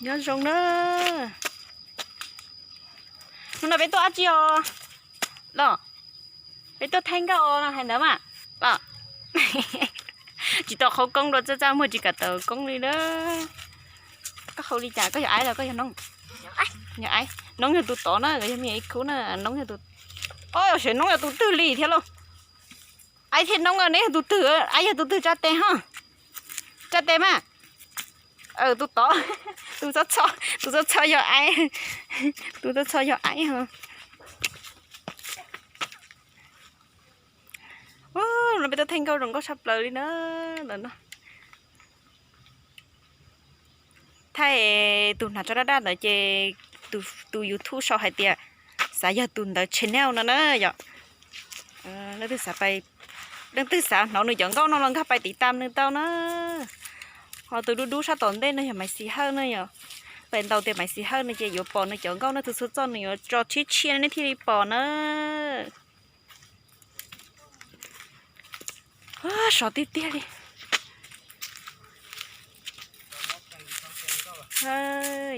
Nyob zoo na. Hnub no peb tuaj dab tsi os? Los, peb tuaj thaij nkauj os no hais ntawd mas. Los, tsis tau qhov koob dua, txaj txaj muag tsis kam tawm koob li na. Koj hau li cas, koj yog aib los koj yog noob? Yog aib. Noob yog tus tod na, yog me ib khub na, noob yog tus, o, yog noob yog tus twg li thiab lauj? Aib thiab noob neb yog tus twg? Aib yog tus twg tsa tes ho? Tsa tes mas. Tus tod, tus txob txho, tus txob txho yog aib, tus txob txho yog aib ho. No peb tuaj thaij nkauj zoo nkauj tshaj plaws li na. Ntawm no thaij tus hnav tso daj daj ntawd ces tus YouTube sau hais tias xav yog tus ntawd channel no na yom. Leej twg xav, leej twg xav hnov nws cov nkauj no los nkag pais tiv tam nws tau na. Ho tus dub dub sab tom ntej no yog Maiv Xis Hawj na yom. Pais ntaus tias Maiv Xis Hawj no ces yuav pom nws cov nkauj na, tus txhua txoj nws yuav tso tshiab tshiab nej thiaj li pom na. Sov tiag tiag li.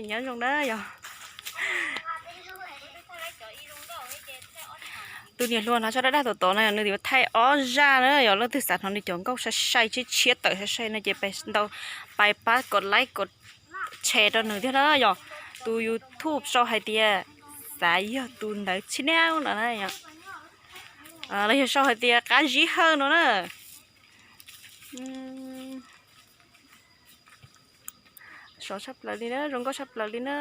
Nyob zoo na yog. Tus niam hluas hnav tso daj daj tom tod no nws yuav thaij ob zaj na yog. Leej twg xav hnov nws cov nkauj sai sai tshiab tshiab tawm sai sai no ces pais ntaus, pais pab kom like kom share rau nws thiab na yog. Tus YouTube sau hais tias xav yog tus ntawd channel no na yog. Los yog sau hais tias Qab Zib Hawj no na. Sov tshaj plaws li na, zoo nkauj tshaj plaws li na.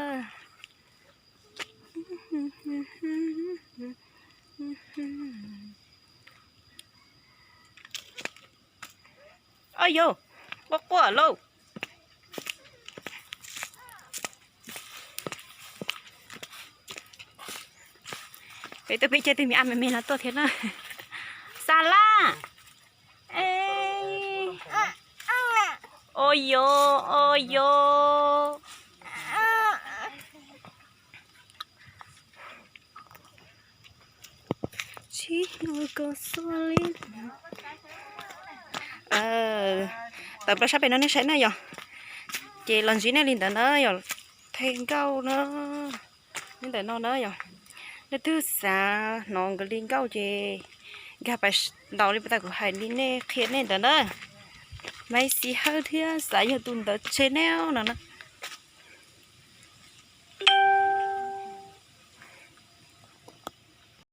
Au yau, quaj quaj lauj. Peb tuaj peb caij tej me ab me me no tuaj thiab na. Xas Laj. Au yau, au yau. Tsis hnov koj xua li. Tawm plaws sab pem no nej saib na yog. Ces los ntsib nej li ntawd na yog, thaij nkauj na. Li ntawm no na yog, leej twg xav hnov nkawd li nkauj ces nkag pais ntaus li puas tas kuv hais li nej qhia nej ntawd na. Maiv Xis Hawj thiab xav yog tus ntawd channel no na.